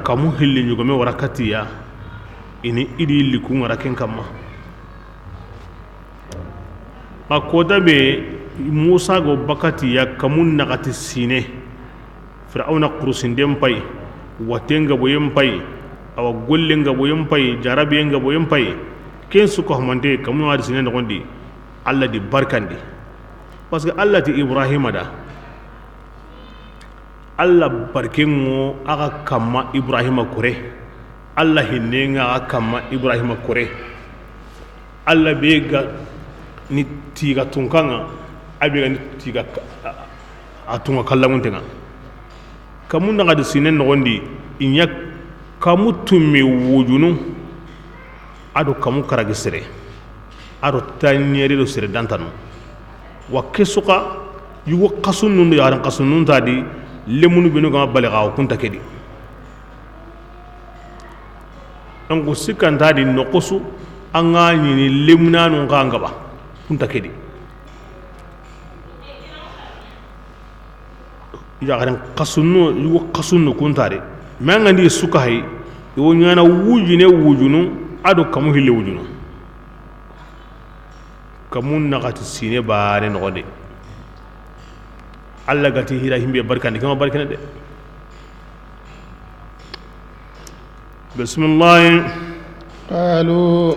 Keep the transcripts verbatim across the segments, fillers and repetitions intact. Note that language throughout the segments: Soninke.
Kamu hilli ɲogome wara katiya, i ni i di likun ŋa ra ken kamma. A kota be Musa go bakatiya kamu naxati sine. Firawuna kurusinden pay, watten gaboyen pay, awa gollen gaboyen pay, jarabiyen gaboyen pay. Ken su ko hamante kamu naxati sine noxondi. Allah di barkandi. Parce que Allah ti Ibrahima da, Allah barken ŋo a ga kamma Ibrahima kore. Allah hinnen ŋa a ga kamma Ibrahima kore. Allah be ga ni tiga tunkan ŋa, a be ga ni tiga ka-, a tunga kallamunten ŋa. Kamu naxati sine noxondi, i ɲa kamu tumme wujunu, a do kamu karagi sere, a do taɲeri do sere dantanu. Wa ke su xa, yugo xasunnun do yaxarin xasunnun ta di, lemunu benu ga ma bali xa, o kunta ke di. Donc sikkanta di noxosu, an ga ɲini lemunanun xa ngaba, kunta ke di. Yaxarin xasunnu, yugo xasunnu kunta de. Mais an ga ndi suka hay, i wo ɲana wujune wujunu, a do kamu hille wujunu. Kamu naxati sine baane noxondi. Allah ga ti hira himbe barkandi, kama barkene de. Bismillah. قالوا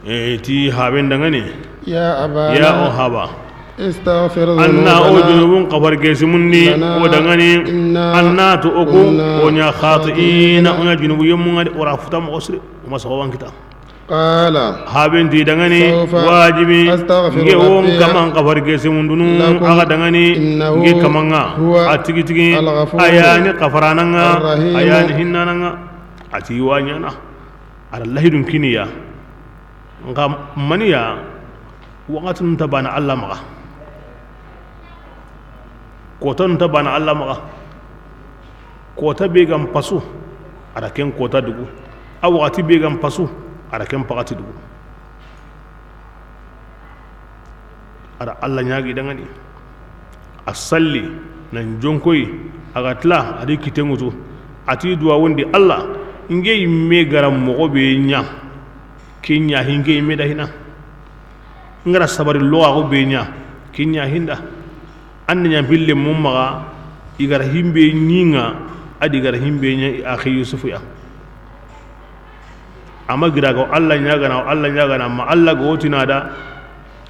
E ti haben dangani. يا أبانا Ya o haba. استغفر Anna o ذنوبنا junubun kafar gesimundi لنا o dangani. إنا Anna to oku كنا o ɲa خاطئين. Khati'ina, o ɲa junubu yemunga de, o ra futa mo osre, o ma sawawan kita. قال Haben ti dangani, سوف wajibi, أستغفر nge won ربي kaman kafar gesimundunu, لكم a ga dangani, إنه nge kamanga, هو a tigi tigi, الغفور a yani kafarananga, الرحيم a yani hinnananga, a ti wa ɲana. A da lahidun kiniya. Nxa maniya, waxatinun ta bana Allah maxa. Kotanun ta bana Allah maxa. Kota be gan pasu, a da ken kota dugu. A waxati be gan pasu, a da ken paxati dugu. A da Allah ɲagi dangani. A salli nan jonkoyi, a ga tila a di kite ŋutu. A ti duwawundi Allah, nge yimme gara moxo be ɲa, ke ɲa hi nge yimme da hina. Ngara sabari loxaxu be ɲa, ke ɲa hinda. An na ɲa pille mun maxa, i gara himbe ɲinga, a di gara himbe ɲa i axi Yusufu ya. Ama gira ga Allah ɲagana, Allah ɲagana, ma Allah ga wotina da,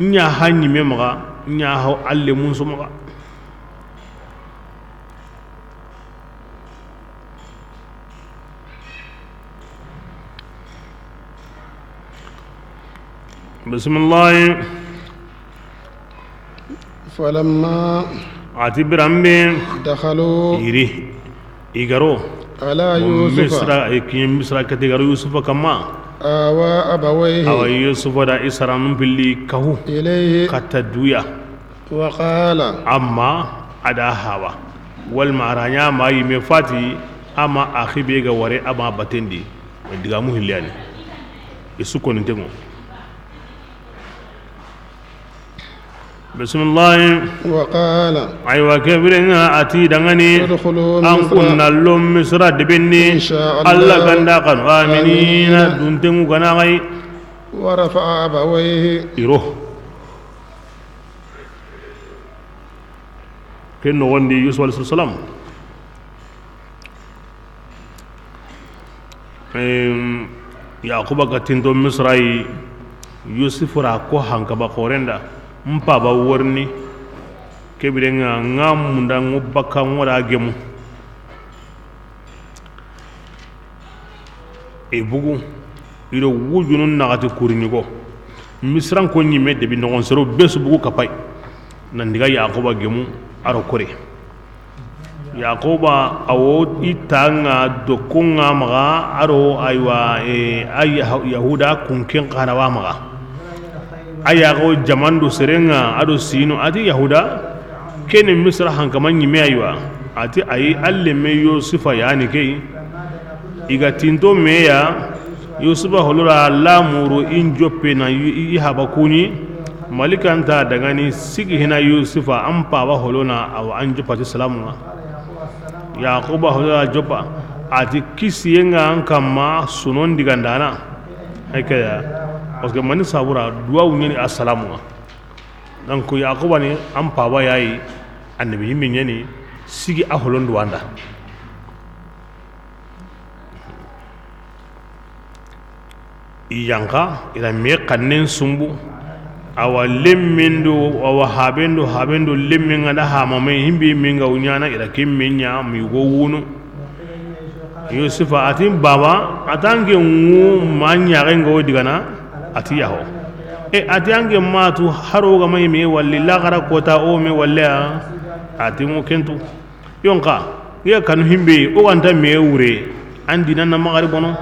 ɲa ha ɲime maxa, ɲa ha alle munsu maxa. Bismillah. فلما A ti biranbe دخلوا i ri, i garo. على يوسف Misra, i kiɲe Misra kati garo Yusufa kamma. آوى أبويه Awa Yusufa da i saranun pilli kahu إليه katta duya. وقال Amma a da hawa. Walma a ra ɲa ma yimme fati, ama axi be ga ware, ama batendi. Digamu hillani. I su koninten ŋo. Bismillah. وقال Aywa, ke birenga a ti dangani, ادخلوا an مصر kunna lo Misra debenni, إن شاء الله Allah ganda kanu, aminina, آمنين. Duntengu gana gai. ورفع أبويه I ro. Ken noxondi Yusuf alayhi salam. Em, Yaquba ga tinto Misra yi, Yusufu ra ko hankaba xorenda, n paba worni, ke birenga nga munda ngo bakka ngo da gemu. E bugu, i do wujunu naxati kuri ɲigo. Misranko ɲimme debi noxon sero be su bugu kapay. Nan diga Yaquba gemu a ro kore. Yaquba a wo i tanga dokkonga maxa a ro aywa, e, a Yahu-, Yahuda kunken xana wa maxa. A yaxo jamandu serenga a do sinu a ti Yahuda, keni Misra hankama ɲimme aywa. A ti ayi, a lemme Yusufa yani key. I ga tinto meya, Yusufa holora lamuru in joppe na i, i, i haba kuni. Malikanta dangani sigi hina Yusufa, an paba holona awa an joppa ti salamunga. Yaquba holora joppa. A ti kisiye ŋa an kamma sunon digandana. Ay kaya. Parce que mani sabura duwawu ɲeni assalamu ŋa. Donc Yaquba ni an paba yayi, annabi yimmi ɲeni, sigi a holon duwanda. I yanqa, i ra me xannen sumbu. Awa lemmen do, awa haben do, haben do, lemmen ŋa da hamame, himbe min ga wuɲana, i ra ke men ɲa, mi go wunu. Yusufa a ti, baba, a ti an ke ŋu ma ɲaxen ga wo digana, a ti yaho. E, a ti an ke ma tu haro ga ma i me walli, laxara kota o me walle ya, a ti ŋu kentu. Yonka, nge kanu himbe, o ganta me wure, an dina na maxari bono.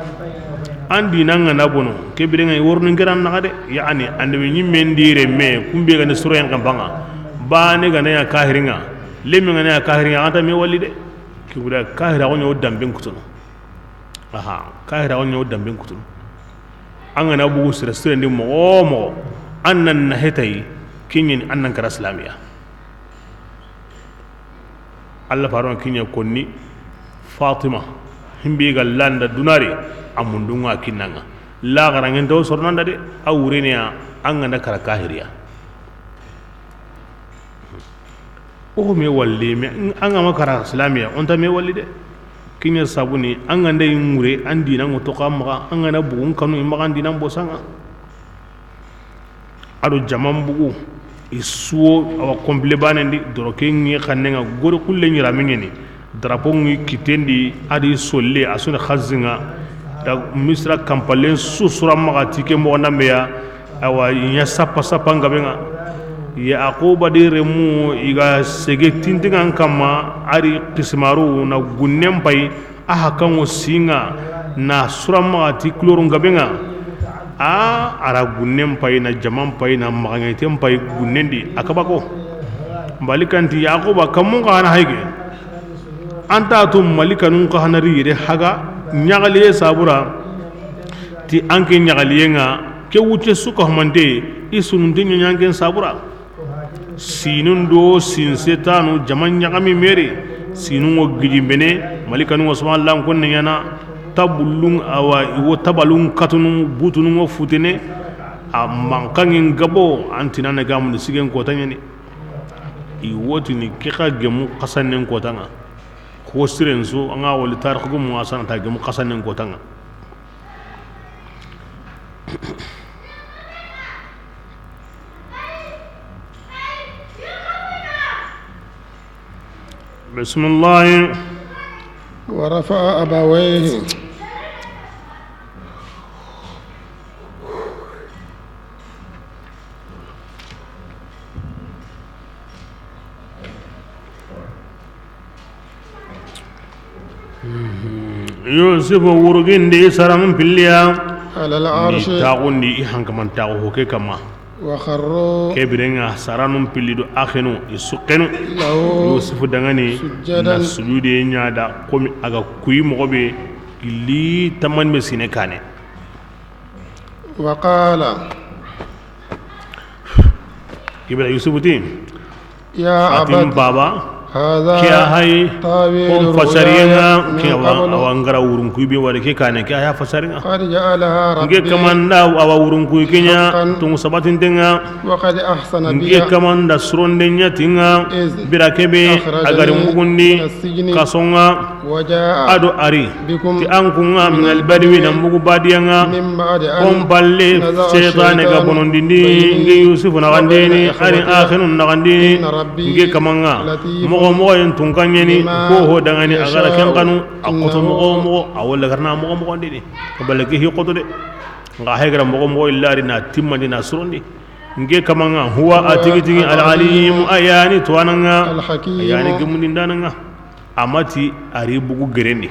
An dina ŋa na bono, ke bire ŋa i worni ngeran naxa de. Yani, ande be ɲimmen dire me, kumbe ga ni soro yan kampanga. Bane ga na ya kahiri ŋa, lemme ga na ya kahiri ŋa, a ganta me walli de. Ke bire kahira ko ɲo damben kutuno. Aha, kahira ko ɲo damben kutuno. An ga na bugu sere sere ndi moxo moxo, an nan na hetay, kiɲen an nan kara islamiya. Allah faron kiɲe konni Fatima, himbi ga landa dunari, a mundunga kinnanga. La garangen do sornanda de, a wureniya, an ga na kara kahiriya. O me walli, me an ga ma kara islamiya, on ta me walli de. Kiɲe sabuni, an ga nda i ŋure, an dina ŋo toka maxa, an ga na bugun kanu i maxa, an dina bosanga. Ado jaman bugu, i suwo awa complet banendi, doroke ŋi xanne ŋa, gore kulle ɲi rame ɲeni, drapeau ŋi kitendi, adi solle, a suni xazinga, da misra kampalen su sura maxa tike moxo nambeya, awa ɲa sappa sappa ngabe ŋa. Yaquba di remu, i ga sege tintingan kamma, ari kisimaru na gunnen pay, a hakanŋo singa na sura maxa ti kulorun gabe ŋa. A ara gunnen pay na jaman pay na maxaŋeten pay gunnen di a kabako. Malikanti Yaquba, kamun xa hana hayge. An ta to malikanun xa hana ri yere haga ɲaxaliye sabura. Ti an ke ɲaxaliye ŋa ke wucce suka humante i sununte ɲoɲanken sabura. Sinun do sinse tanu jama ɲaxami mere. Sinun ŋo gijimbene, malikanu ŋo suma lankon ne ɲana. Tabullun awa i wo tabalun katunu, butunun ŋo futene. A mankanŋin gabo, an tinana gamundi sigen kota ɲani. I wotini ke xa gemu xasannen kota ŋa. Ko siren su, an ga woli tarixu gumu, a sanata gemu xasannen kota ŋa. بسم الله. ورفع أبويه. Yusufu wurugindi saranun pilliya. على العرش. Ni taxundi i hankaman taxu ho ke kama. وخروا. Ke birenga saranun pilli do axenu i suqenu. له. Yusufu dangani. سجدا. Na sujude ɲa da komi a ga kuyi moxo be gilli tamani be sine kane. وقال. Kibira Yusufu ti. يا أبت. A ti n baba. هذا. Ke a hay. تأويل. Kon fasariyenga. رؤياي من قبل. Ke awa, awa ngara wurunkuyi be wari ke kane ke a ya fasariyenga. قد جعلها ربي. Nge kamanda awa wurunkuyi kenya. حقا. Tungu sabatintenga. وقد أحسن بي. Nge kamanda suronde ɲatinga. إذ. Bira kebe. أخرجني. A gari mugundi. من السجن. Kasonga. وجاء. Ado ari. بكم. Ti an kunga. من البدو. Na mbugu badiya nga. من بعد أن. Kon palle. نزغ. Shaytane ga. الشيطان. Bonondindi. بيني. Nge Yusufu na gandini. وبين. Ari. إخوتي. Axenu na gandini. إن ربي. Nge kamanga. لطيف. Moxo moxo yen tunkanyeni. لما. Ko ho dangani. يشاء. A gara ken kanu. A koto. إنه. Moxo moxo a wala garna moxo moxo ndini. Ko balle ke hi koto de. Nga hay gara moxo moxo illari na timmandi na surondi. Nge kamanga. هو. A tigi tigi. العليم. Al-alim. A yani tuwananga. الحكيم. A yani gemundindananga. Amati ari bugu gerendi.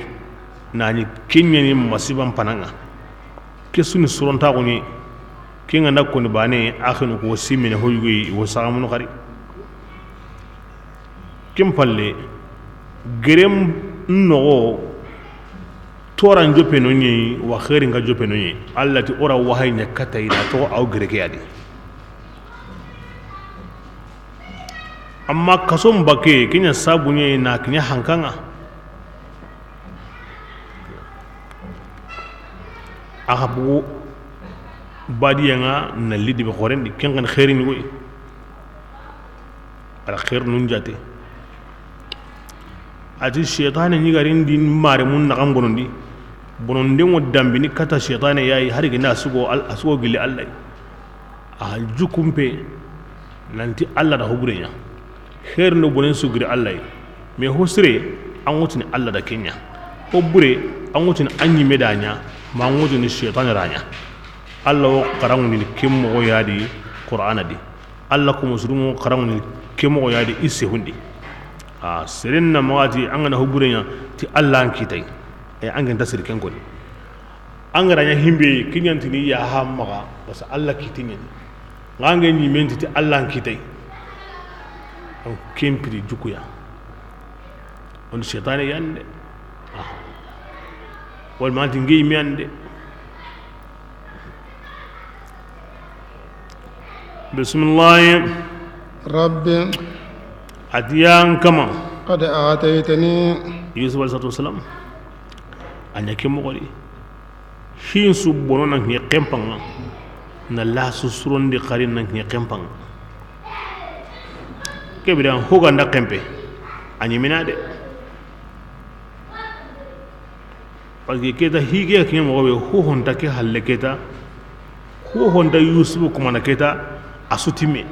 Nani kenyani masiban pananga. Ke suni surontaxuni. Ke nga na koni bane axinu ko simine hoyugoyi wo saxamunu xari. Ken palle gerem noxo. Toran joppe no ɲeyi wa xeerin ga joppe no ɲeyi. Allah ti ora wahay ɲa katayina toxo aw gereke yadi. Amma kason bakke, ke ɲa sabu ɲa na ke ɲa hankanga. A xa bugu badiyaŋa na lidi be xorendi, ken xa ni xeeri ɲugoyi. Ala xeeri nun jate. A ti seytaane ɲi ga ri ndi maarenmun naxan bonondi, bonondeŋo dambini kata seytaane ya yi, hari gina a sugo, a sugo gilli Alla yi. A jukunpe nanti Alla da ho bure ɲa. Xeeri ndo bonen su giri Alla yi. Mais ho sire, an ŋotini Alla da ke ɲa. Ho bure, an ŋotini an ɲimme da ɲa, ma an ŋotini seytaane ra ɲa. Alla wo xaraŋundini ke moxo ya di Qur'ana di. Alla komo siruŋo xaraŋundini ke moxo ya di i sehun di. A seren na maxa ti an ga na ho bure ɲa ti Alla an kitay. E an genta siri ken koni. An ga ra ɲa himbe kiɲantini ya ha maxa, parce que Alla kiti ɲani. Nga nge ɲimen ti Alla n kitay. Donc ken piri jukuya. On seytaane yande. Wal manti ngi mi ande. Bismillah. Rabbi. A ti ya n kama. Qad ataytani. Yusuf alayhi salatu wasalam. A ɲa ke moxo di. Hin su bono na ɲe kempanŋa, na la su surondi xari na ɲe kempanŋa. Ke bire ho ga nda kempe, a ɲimina de. Parce que keta hige ke moxo be, ho honta ke halle keta, ho honta Yusufu kumana keta, a su timme.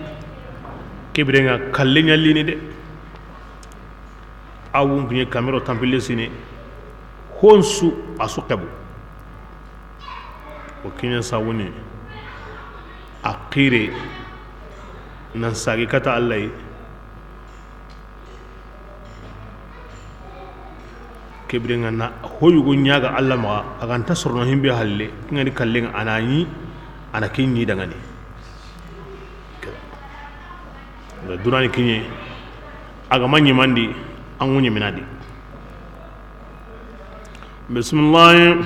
Ke bire ŋa kalle ɲallini de. A wunkiɲe kamero tampille sine, honsu a su xebu. O kiɲe sawuni a xire nan sagi kata Alla yi. Ke bire ŋa na ho yugo ɲaga Alla maxa, a ga nta sorono himbe halle, kiŋa ni kalleŋa a na ɲi, a na ke ɲi dangani. Dunani kiɲe, a ga ma ɲimandi, an ŋu ɲimina di. Bismillah.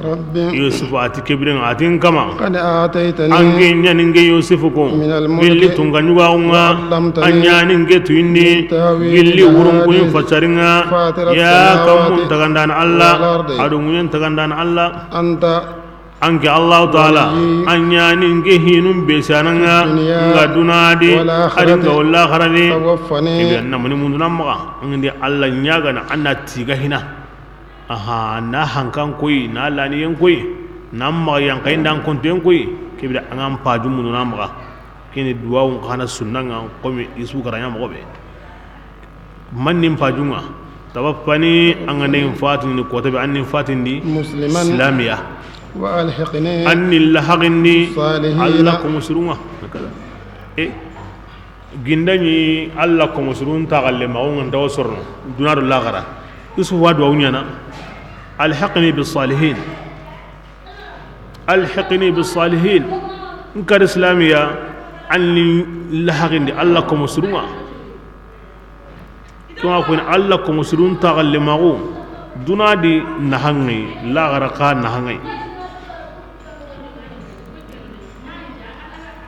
Rabbi. Yusufu a ti ke bire ŋa, a ti n kama. Qad ataytani. An ke ɲani n ke Yusufu ko. Minal mulki. Gilli tunga ɲugaxu ŋa. Wa allamtani. An ɲani n ke tuyindi. Min tawili. Gilli wurun kuyin fasari ŋa. Fatira. Ya samawati. Kammun tagandana Alla. Wal ardi. A do ŋuɲen tagandana Alla. Anta. An ke Allahu Taala, an ɲani n ke hinun be sanaŋa, nga duna di, a di nga walla xarani. Ibe na mani munduna maxa, an ndi Alla ɲagana, an na tiga hina. Aha, na hankan koyi, na laniyen koyi, na maxa yankayi ndan konten koyi, kebida an ga n paju munduna maxa. Kini duwawun xana sunnaŋa, komi isu garanya moxo be. Mannin pajunŋa, tawaffani, an ga nin fatini kota be, an nin fatindi. Musliman. Silamiya. Wa alhiqni. An nin lahaqindi. Salihin. Alla komo surunŋa. E, gindani Alla komo surun taxalle ma wonŋa ndawo sorno. Duna do laxara. Yusufu wa duwawu ɲana. Alhiqni bis salihin. Alhiqni bis salihin. N kari silamiya, an nin lahaqindi Alla komo surunŋa. Kuma kuni Alla komo surun taxalle maxu, duna di nahaŋŋe, laxara xa nahaŋŋe.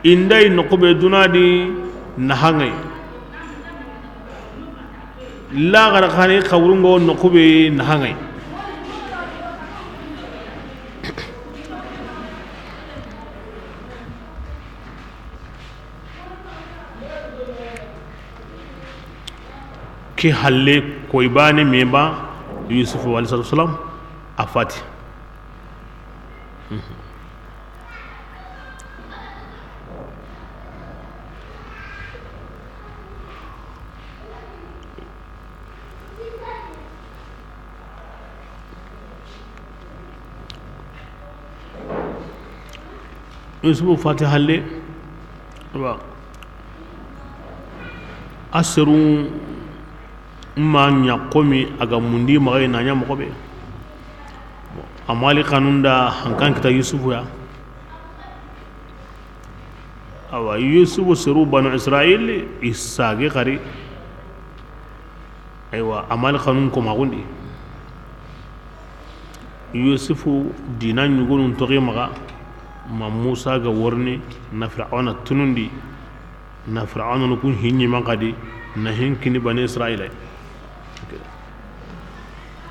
Inday noqu be duna di nahaŋŋe. Laxara xani xawrungo noqu be nahaŋŋe. Ke halle koy bane me ba Yusufu alayhi salatu wasalam a fati. Yusufu fati halle, wa a serun ma ɲa komi a ga mundi maxa yi na ɲa moxo be. Amali kanun da hankan kita Yusufu ya. Awa, Yusufu seru Banu Israil i sage xari. Aywa, Amali xanun ko maxundi. Yusufu dina ɲugonun toxi maxa, ma Musa ga worini, na Firawuna tunundi, na Firawuna nu kun hinɲi man xadi, na hin kini Bani Israila.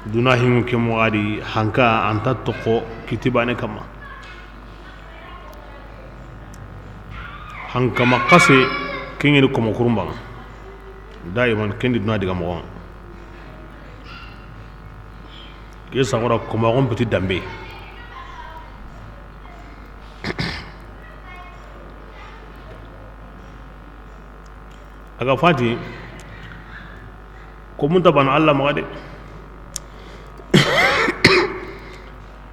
Duna hiŋu ke moxo di, hanka a nta toxo kiti baane kamma. Hankama xase, ke ŋeni komo kurumbaŋa. Daiman ken di duna diga moxo ŋa. Ke saxura komaxon piti dambe. A ga fati, ko mun ta bana Alla maxa de.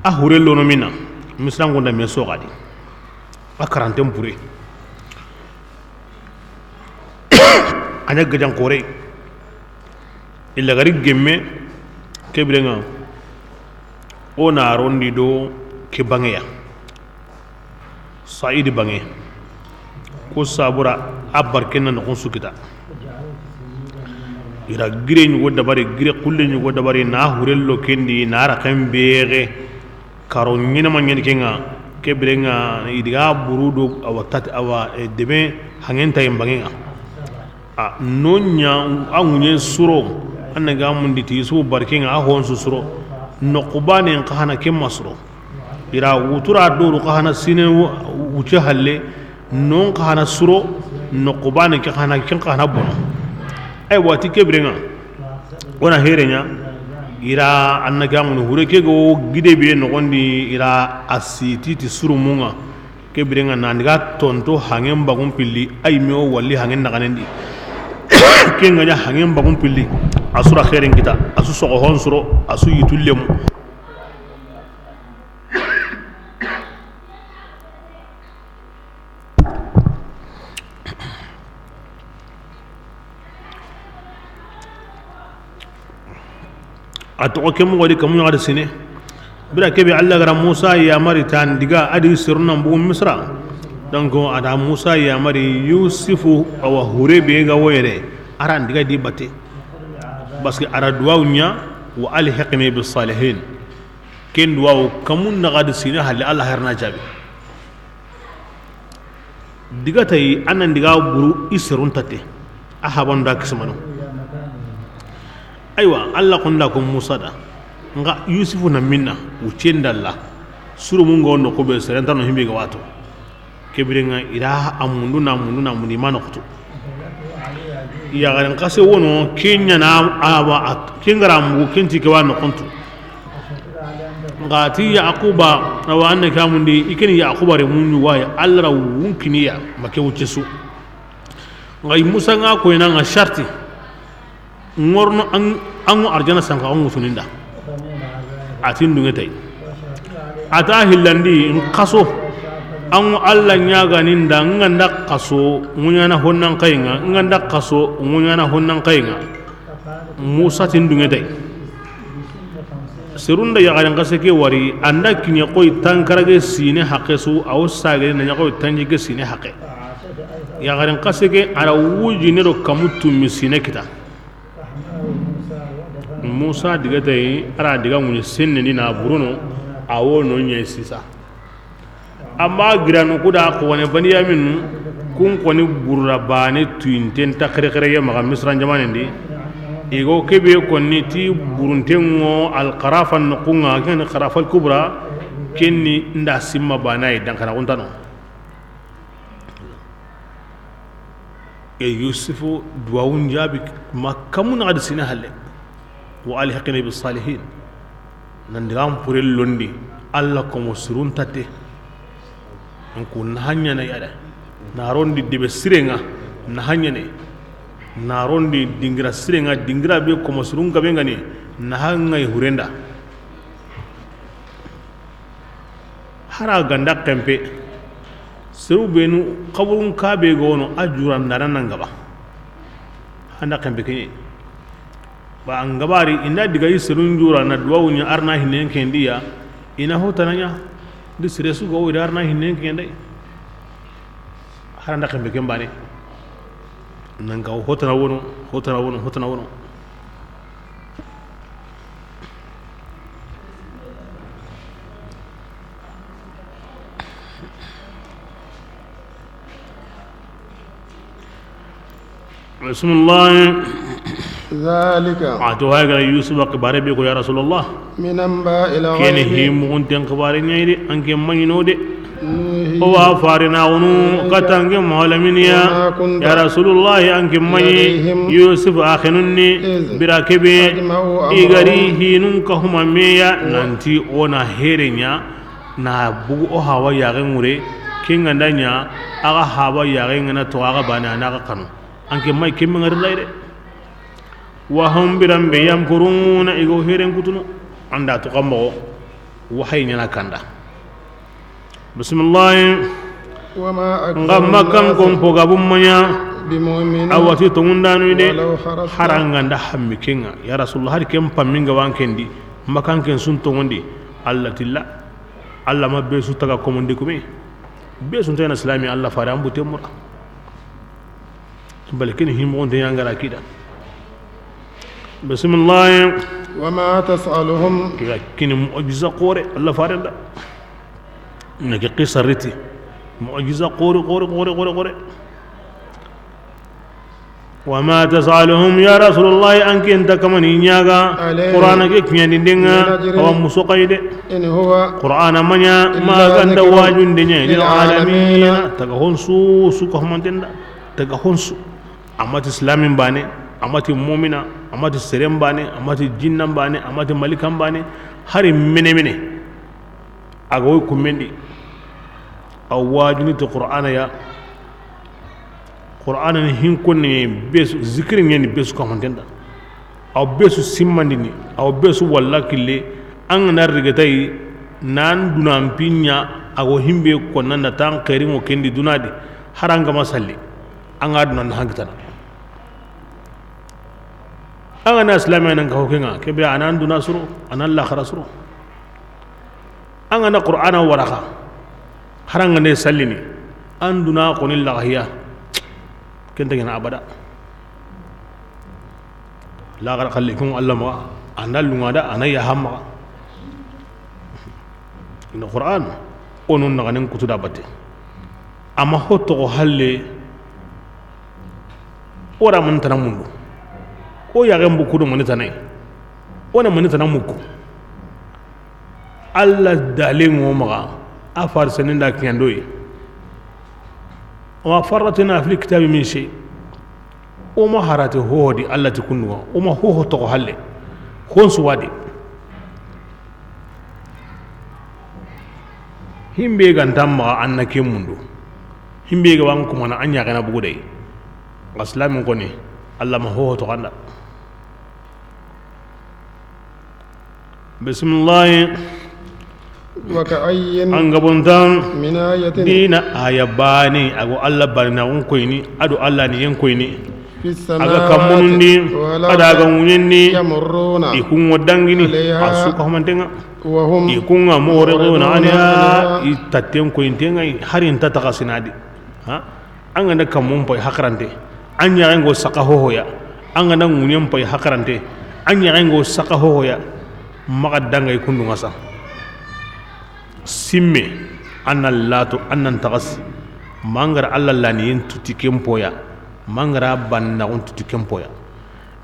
A hure lono mina, misirango nda me soxadi. A karanten pure. A ɲa gajan xore. Illa gari gemme, ke birenŋa, o na rondi do ke banŋeya. Saidi banŋe. Ko sabura a barken na noxon su kita. I ra gire ɲugo dabari, gire xulle ɲugo dabari, na hurello kendi, na raxen bexe. Karo ɲinema ɲeni kenŋa, ke birenŋa, i diga buru do, awa, tati, awa, e, debe, hanŋen tayen banŋenŋa. A, no ɲa, a ŋuɲen suro, a na ga mundi ti su barkenŋa, a hon su suro, noqu banen xa hana ken ma suro. I ra wutura doru xa hana sine wu-, wuce halle, non xa hana suro, noqu banen ke xa hana, ken xa hana bono. Ay wati ke birenŋa, o na here ɲa, i ra a na ga muni hure ke go gide be noxon di, i ra a siti ti surumunŋa. Ke birenŋa na ndiga tonto hanŋen bagun pilli, ay me o walli hanŋen naxanen di. Ken ga ɲa hanŋen bagun pilli, a su ra xeerin kita, a su soxo hon suro, a su yitu lemu. A toxo ke moxo di kamu ɲaxati sine. Bira kebe Alla ga ra Musa yamari tan diga a di serun na bugu Misra. Donc a da Musa yamari Yusufu awa hure be ga woyere. A ra ndiga di batte. Parce que a ra duwawu ɲa, wa alhiqni bis salihin. Ken duwawu kamu ɲaxati sine halle Alla herna jabi. Diga tayi, a na ndiga buru i serun tatte. A habanu da kisimanu. Aywa, Alla xo nda ko Musa da. Nxa Yusufu na minna, wucen dalla. Surumunŋo noqu be seren ta no himbe ga wato. Ke birenŋa i ra a mundu na mundu na mundu i ma noxutu. Yaxaren xase wono, ken ɲa na a wa a, ken ga ra mugu, ken ti ke wa noxontu. Nxa ti Yaquba, awa, an na kamundi, i keni Yaquba re mundu waye, Alla ra wunkiniya, ma ke wuce su. Nxa i Musa ŋa ko ina ŋa sharti. Ŋorno an, an ŋo arjana sanka an ŋusuninda. A ti n dunŋe tay. A ta hillandi n xaso. An ŋo Alla ɲaganinda, n ga nda xaso, ŋuɲana honnan xayinŋa, n ga nda xaso, ŋuɲana honnan xayinŋa. Musa ti n dunŋe tay. Serun da yaxaren xase ke wari, an da kiɲe xoy tankarage sine haqe su, a wo sagene na ɲa xoy tanjike sine haqe. Yaxaren xase ke, a ra wujine do kamu tummi sine kita. Musa diga tayi, a ra diga ŋuɲi senne ni na buruno, a wo no ɲa sisa. Amma giranu kuda ko woni Baniyamin kun koni burra bane tuyinten ta xerexere ye maxa Misran jamanen di. I go kebe konni ti burunten ŋo Alqarafa noxunŋa, ken Qarafal Kubra, kenni nda simma banayi dankana xuntano. E Yusufu duwawun jaabi ma kamu naxadi sine halle. Wa alhiqni bis salihin. Nan digan pure londi Alla komo sirun tatte. An ku na haɲana yada. Na rondi debe sirenŋa na haɲane. Na rondi dingira sirenŋa, dingira be komo sirun gabe ngani na haŋŋay hurenda. Hara ganda kempe. Seru benu xaburun kabe gono a jura ndana nan gaba. Handa kempe kenye. Ba an gabari inda diga yi serun jura na duwawu ɲa arna hinen kendiya. Ina hotana ɲa. Di sire su go ida arna hinen kendai. Hara nda kempe ken bane. Nan ga hotana wono, hotana wono, hotana wono. بسم الله. ذلك. A to, hay ga ra Yusufa xibaare be ko, ya Rasulallah. من أنباء الغيب. Ken ni hi muxunten xibaare ɲa yi de, an ke ma ɲi no de. نوحيه. O wa farinaxunu kata an ke malaminiya. وما كنت. Ya Rasulallah, an ke ma ɲi. لديهم. Yusufa axinun ni. إذ. Bire ke be. أجمعوا أمرهم. I ga ri hinun kahuma me ya. Nanti o na here ɲa. Na bugu o haaba yaaxen ŋure, ken ga nda ɲa, a ga haaba yaaxen ŋa na toxo a ga baane, a na ga kanu. An ke ma ɲi ken be ŋari lay de. وهم, bire be, يمكرون, i ga wo heren kutunu. An da toxo moxo, wahayi ɲa na kanda. Bisimilahi. وما أكثر. Nxa Makkankon, الناس, po gabu ma ɲa, بمؤمنين, a wa ti tonŋundaanu de, ولو حرصت. Hari an ga nda hammi ken ŋa. Ya Rasulallah, hari ken pammi n ga wa an ken di, Makkanken su n tonŋundi, Alla ti la. Alla ma be su taga komondi kume. Be su nta ɲaana silaami, Alla faare, an bute mura. Bal ken hi muxunte ɲa n ga ra kida. Bisimilahi. وما تسألهم. Ke ga kini mu'jiza xoore, Alla faare da. Na ke qissa riti. Mu'jiza xoore, xoore, xoore, xoore, xoore. وما تسألهم, ya Rasulallah, an ke nta kamani ɲaaga, عليه, Qur'aana ke kiɲandinden ŋa, من أجر, a wa muso xayi de. إن هو, Qur'aana ma ɲa, إلا, ma ga nda, ذكر, waajunde ɲa, للعالمين, للعالمين, taga honsu, su ko hamanten da, taga honsu. A ma ti silaamin baane, a ma ti mu'mina, a ma ti seren baane, a ma ti jinnan baane, a ma ti malikan baane, hari mene mene. A ga wo kunmen di, a waajuni ti Qur'aana ya. Qur'aana ni hin konne be su, zikiri ɲa ni be su kamanten da. A wa be su simmandini, a wa be su walla kille, an ga na riga tayi, nan duna n piɲa, a ga wo himbe konna na tan xeeri ŋo ken di duna di, hari an ga ma salli, an ga duna na hankitana. An ga na silaame nan ka ho ken ŋa, ke be a nan duna suro, a nan laaxara suro. An ga na Qur'aana waraxa, hari an ga na sallini, an duna xoni laxahiya, ken nta ɲaana abada. Laaxara xalli kun Alla maxa, a na lunŋa da, a na yaxa maxa. Inda Qur'aana, o nun naxanen kutu da batte. A ma ho toxo halle, o ra mani tana mundu. O yaaxen bugu do mani tana yi. O na mani tana muku. Alla dalen ŋo maxa, a faare senen da kiɲandoyi. وما فرطنا في الكتاب من شيء. O ma harate hoho di, Alla ti kundu ŋa. O ma hoho toxo halle. Honsu wa di. Himbe ga nta maxa, an na ke mundu. Himbe ga wa an kumana, an ɲaxena bugu dey. Aslamin koni, Alla ma hoho toxo an da. Bisimilahi. وكأين. An ga bontan. من آية. Diina aaya baane, a ga wo Alla baane na xun koyini, a do Alla ni yen koyini. في السماوات. A ga kammunun di, والأرض. A do a ga ŋuɲen di. يمرون. I kun ŋo dangini, عليها. A su ko hamanten ŋa. وهم. I kun ŋa معرضون عنها. عنها. I tatten koyinten ŋa, hari nta taxasina di. Ha? An ga na kammun pay hakarante, an ɲaxen ŋo saxa hohoya. An ga na ŋuɲen pay hakarante, an ɲaxen ŋo saxa hohoya. Maxa danga i kundu ŋa sa. Simme, an na lato, an nan taxasi. Ma an ga ra Alla laniyen tuti ken poya. Ma an ga ra baane na xun tuti ken poya.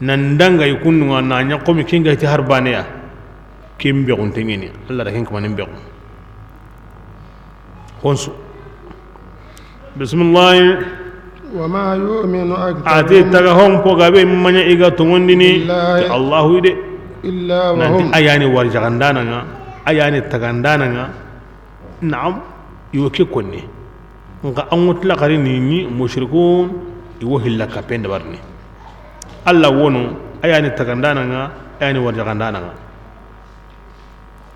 Nan danga i kundu ŋa na ɲa komi ken ga ti har baane ya. Ken be xunte ɲeni, Alla da ken kamanen be xun. Honsu. Bisimilahi. وما يؤمن أكثرهم. A ti taga hon po gabe ma ɲa i ga tonŋundini. بالله. Ti Allahu de. إلا وهم. Nanti a ya ni warjaxandaana ŋa, a ya ni tagandana ŋa. Naam, i wo ke konni. Nxa an ŋo ti laxari ni, ni mushrikun, i wo hilla kapen dabarini. Alla wono, a ya ni tagandana ŋa, a ya ni warjaxandana ŋa.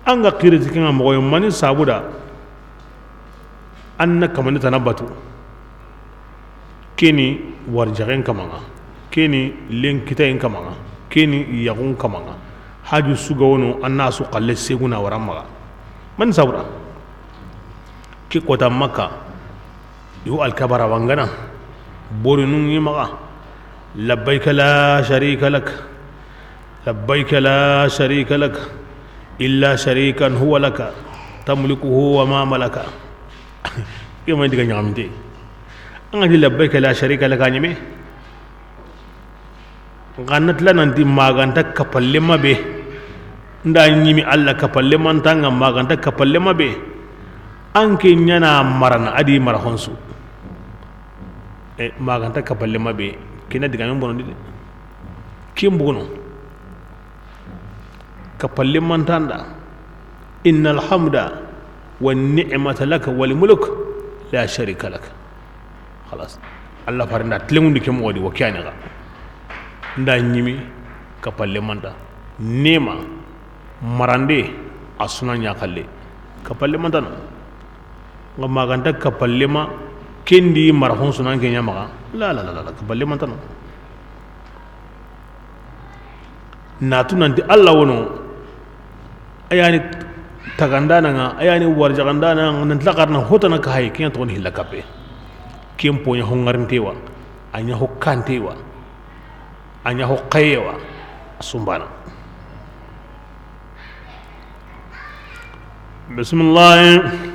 An ga xiri ti ken ŋa moxo yi, mani sabu da, an na kamani tana batu. Keni warjaxen kamaŋa, keni lenkitayen kamaŋa, keni yaxun kamaŋa. Haju su ga wono, an na su xalle seguna wara maxa. Mani sabu da? Ke kota Makka, i wo alkabara wangana, borinun ŋi maxa, labbayka la sharika lak, labbayka la sharika lak, illa sharikan huwa laka, tamlikuhu wa ma malaka. Ke ma diga ɲaxaminte. An ga ti labbayka la sharika laka ɲeme. N xa na tila nanti maganta kapallema be. N da ɲimi Alla kapallemanta ŋa, maganta kapallema be. An ke ɲaana marana a di mara honsu. E, maganta kapallema be. Ke na digamen bonondi de. Ken bogono. Kapallemanta n da. Innal hamda wa ni'mata laka wal mulk la sharika lak. Xalas. Alla fare n da tilengundi ke moxo di, wa ke yani xa. N da ɲimi kapallemanta. Nema marande a suna ɲa xalle. Kapallemanta no. N xa maganta kapallema ken di mara honsu nan ke ɲa maxa. La, la, la, la, kapallemanta no. Na tu nanti Alla wono, a yani tagandana ŋa, a yani warjaxandana ŋa, nanti laxarana hotana ka hay, ken toxoni hilla kappe. Ken po ɲa ho ŋarinte wa, a ɲa ho kante wa, a ɲa ho xaye wa, a sumbana. Bismillahi.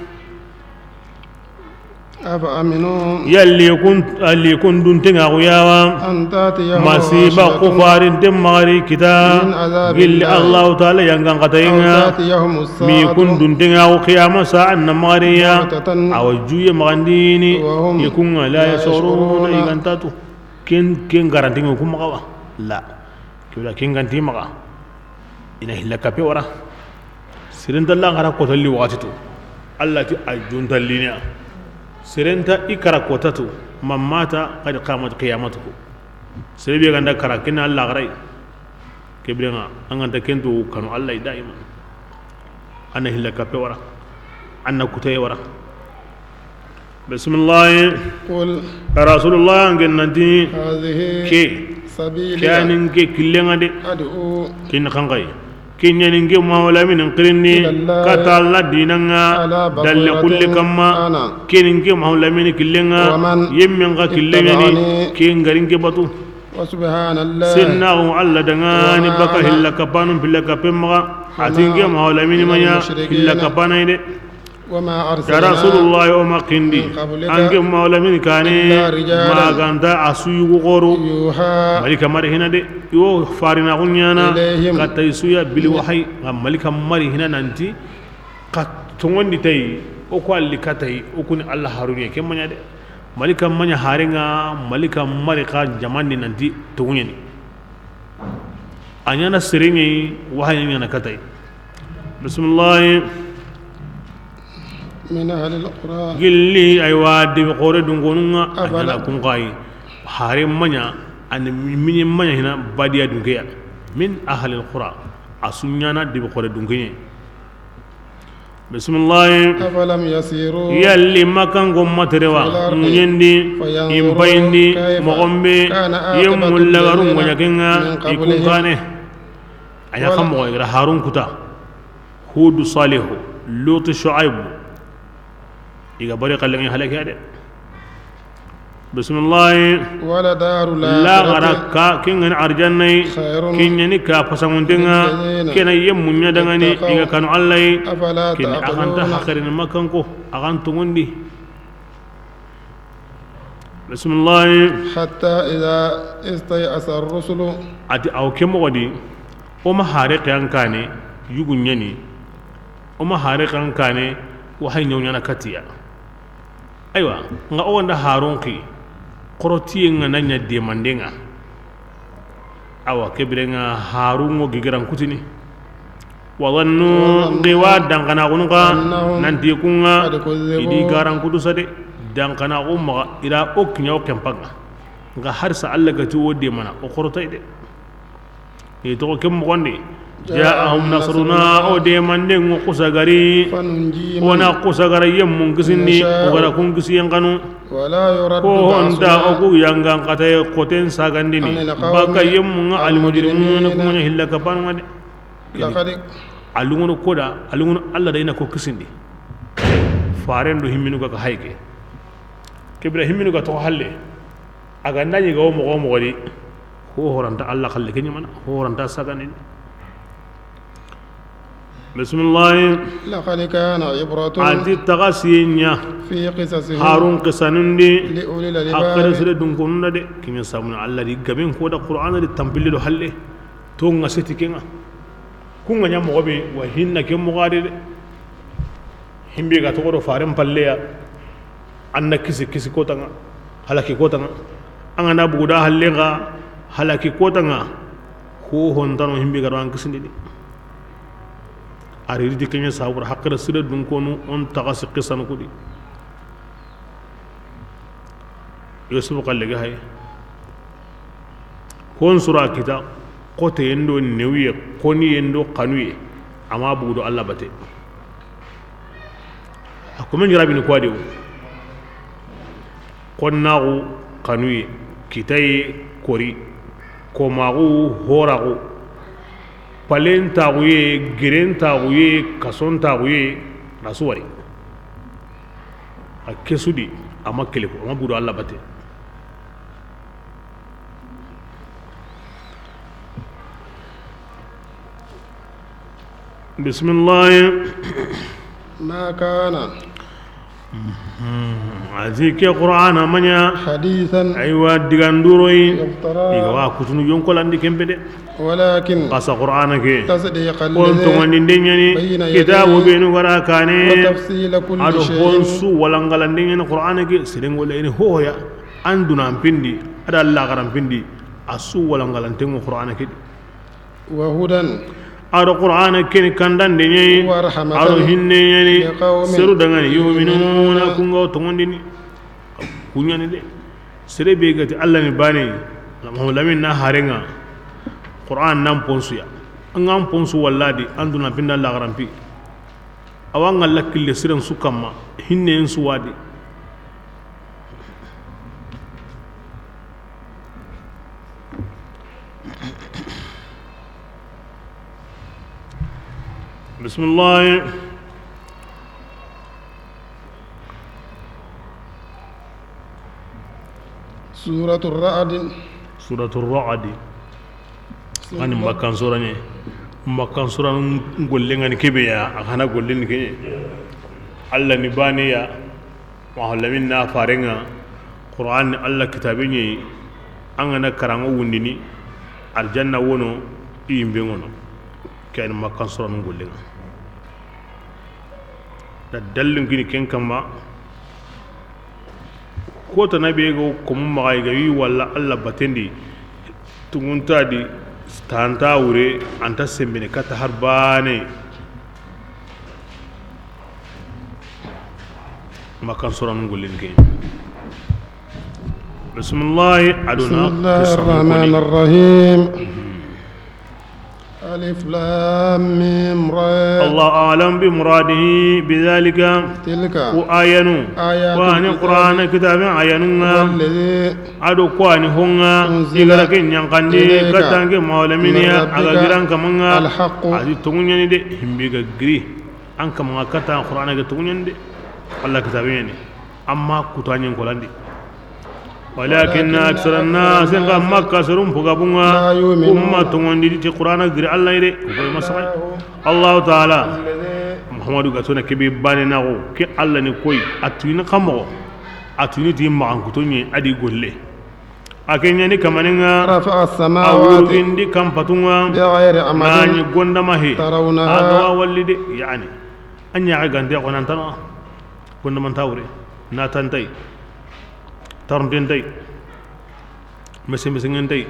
أفأمنوا Yalli kun, alli kun dunteŋa ku yawa. أن تأتيهم Masiba عاصفة Ku farinten maxa ri kita. من عذاب Gilli الله Allahu Taala yangan katayen ŋa. أو تأتيهم الساعة Mi kun dunteŋa ku qiyama sa an na maxa ri ya. بغتة Awa juye maxandini. وهم I kun ŋa لا يشعرون I ga nta tu. Ken, ken garanti ŋa ku maxa wa. La. Kewla ken ganti maxa. I na hilla kappe wara. Seren nta laxara kota li waxati tu. Alla ti a junta liniya. Seren nta i kara kota tu. Man mata qad qamat qiyamatuhu. Sere be ga nda kara ken na laxaray. Ke biren ŋa an ga nta ken tu kanu Alla daiman. An na hilla kappe wara. An na kutaye wara. Bismillahi. قل Rasulullah, an ke nanti هذه ke, سبيلي ke yani n ke killen ŋa de. أدعو Ken xanxay. Ken yani n ke Mahamadu Lamini n xirindi إلى الله kata Alla dinan ŋa على dalle بصيرة kulle kamma. أنا Ken ni n ke Mahamadu Lamini killen ŋa. ومن Yemmen xa killen ŋa ni اتبعني ke n ga ri n ke batu. وسبحان الله Sennaxu Alla danŋa ni وما baka أنا hilla kappanun pilla kappen maxa. A ti n ke وما Mahamadu Lamini ma ɲa من المشركين hilla kappanay de. وما Ya أرسلنا Rasulullah, o ma xindi من قبلك an ke Mahamadu Lamini kane إلا رجالا ma ganta a su yugu xoru. يوحى Malika mari hina de. Yo farina ku ɲaana إليهم katta i su ya bil wahyi. Nga malika mari hina nanti ka tongondi tay, o ko alli katay, o kuni Alla haruniye ke ma ɲa de. Malika ma ɲa haren ŋa, malika mari xa jamandi nanti tonguɲeni. A ɲaana sereŋe, wahayi ɲaana katay. Bismillahi. من أهل القرى Gilli, aywa, debe xoore dunkonun ŋa, a أفلم ɲaana kun xayi. Hare ma ɲa, ani mini ma ɲa hina badiya dunkeya. Min ahlil qura, a su ɲaana debe xoore dunkeɲe. Bismillahi. أفلم يسيروا Yalli Makkanko ma tere wa, في الأرض ŋuɲendi, فينظروا i n bayindi, كيف moxon be, كان عاقبة yemmu lagarun الذين ŋoɲa ken ŋa, من i kun قبلهم kane. A ɲa xa moxo, i ga ra Harun kuta, Hudu, Salihu, Lutu, Shuaibu. I ga bari xalle ŋa halaki ya de. Bismillahi. ولدار الآخرة Laxara ka, ken ŋa ni arjanna yi, خير ken ɲa ni ka pasangunten ŋa, للذين ke na yemmu ɲa danŋa ni, اتقوا i ga kanu Alla yi, أفلا ken ni a xa nta تعقلون haqirini Makkanko, a xa n tongondi. Bismillahi. حتى إذا استيأس الرسل A ti awa ke moxo di, o ma hare ke an kane, yugu ɲa ni, o ma hare ke an kane, wahayi ɲa wo ɲaana katiya. Aywa, nga o ga nda Harun xi, xorotiye nga na ɲa demande nga. Awa, ke bire nga Harun ŋo gigiran kutini. Wa zannu, ngi wa danxanaxunu xa, أنهم nanti kun ŋa, قد كذبوا i di garan kutu sa de. Danxanaxu maxa, i ra o kiɲa o kempa nga. Nga harisa Alla ga ti o demana, o xorotay de. I toxo ke moxon di. جاءهم نصرنا O demanden ŋo xusa gari. فنجي من O na xusa gara yemmun kisindi, نشاء o gara kun kisiyen xanu. ولا يرد Ko honta بأسنا o ku yangan xataye xoten sagandini. عن القوم Baka yemmun ŋa almujrimuna المجرمين kuma ɲa hilla kapanu ŋa de. لقد A lungono koda, a lungono Alla da i na ko kisindi. Faren do himminu ga ka hayke. Ke bire himminu ga to halle. A ga nda ɲi ga o moxo moxo di. Ho horanta Alla xalle ke ɲamana, ho horanta sagandini. Bisimilahi. لقد كان عبرة A ti taga siye ɲa. في قصصهم Harun qisanun di. لأولي الألباب. Hakkere sire dunkonun da de. Kiɲa samuna Allah di gaben ko da Qur'ana di tampille do halle. To ŋa seti ke ŋa. Ku ŋa ɲa moxo be wa hinna ke moxo de. Himbe ga toxo do faren palleya. An na kisi, kisi kota ŋa, halaki kota ŋa. An ga na bugu da halle ŋa, halaki kota ŋa. Ho hontano himbe ga do an kisindi di. A ri riti keɲa sabura hakkere sire dunkonu on taga si qisanu kudi. Yusufu xalle ga hay. Kon sura kita, xoteyen do newuye, koniyen do xanuye, ama bugu do Allah bate. A kome ɲarabini kuwa de wo. Konnaxu xanuye, kitaye kori, komaxu horaxu, palentaxuye, gerentaxuye, kasontaxuye, na su wari. A kesudi, ama keleku, ama bugu do Allah bate. Bisimilahi. ما كان. A ti ke Qur'ana ma ɲa. حديثا. Aywa, diganduroyi. يفترى. I ga wa kutunu yonkolandi kempe de. ولكن. Xasa Qur'ana ke. تصديق الذي. Kon tongondinde ɲani. بين يديه. Kitabu benu ga ra kane. وتفصيل كل شيء. A do hon su walangalande ɲani Qur'ana ke. Sirengolle ini hohoya. An duna an pindi. A da Allah garan pindi. A su walangalantengo Qur'ana ke di. وهدى. A do Qur'ana keni kandande ɲa yi. ورحمة. A do hinne ɲa ni. لقوم. Seru dangani. يؤمنون. Yu'minuna, ku ŋa wo tongondini. Ku ɲani de. Sere be ga ti Allah ni bane. Muhammadu Lamin na harenga. Qur'an nan ponsuya. An ga an ponsu walladi. An duna pinda Allah garan pi. Awa ŋa la kille siren su kamma, hinnen su wadi. Bisimilahi. Suratu Ra'di. Suratu Ra'di. Ani Makkan surane. Makkan suran golle ŋa ni kebe ya, a xana golle ni ke. Allah ni bane ya. Muhammadu Lamin na farenga. Qur'an ni Allah kitabe ɲa yi. An ga na karanŋo wundini. Arjanna wono, i yimbe ŋono. Ke ni Makkan suran golle ŋa. Da dallin kini ken kamma. Kota na be go komu maxa i ga wi walla Allah batendi. Tungunta di tanta wure anta sembene kata har bane. Makkan suran gollin ke. Bisimilahi. بسم الله الرحمن الرحيم. ألف لام ميم را. الله أعلم بمراده بذلك. تلك. Ku ayanu. آيات. Ku ni الكتاب. Qur'ana kitabe ayanu ŋa. والذي. A do ku ni ho ŋa. أنزل. I ga ra ke ɲankandi. إليك. Katta an ke Muhammadu Lamin ya. من ربك. A ga gira an kama ŋa. الحق. A ti tonŋu ɲa ni de. Himbe ga giri an kama ŋa katta Qur'ana ke tonŋu ɲa ni de. Allah kitabe ɲa ni. Amma kutaɲen kolandi. ولكن أكثر الناس, nka Makka serun poga bunga, لا يؤمنون. Ku ma tongondi ti Qur'ana giri Allah yi de, ku koy masaxay. الله تعالى. Muhammadu ga tona kebe bane naxo, ke Allah ni koy, a tuyini xamoxo, a tuyini ti maxan kutoɲe, a di golle. A ke ɲani kamaninga, رفع السماوات. A wurugindi kampatunga, بغير عمد. Nani gondama he. ترونها. A gawa walli de, yani. A ɲaxe gante xonantano. Kundamanta wure, natantay, tarundentay, mesemeseŋentay,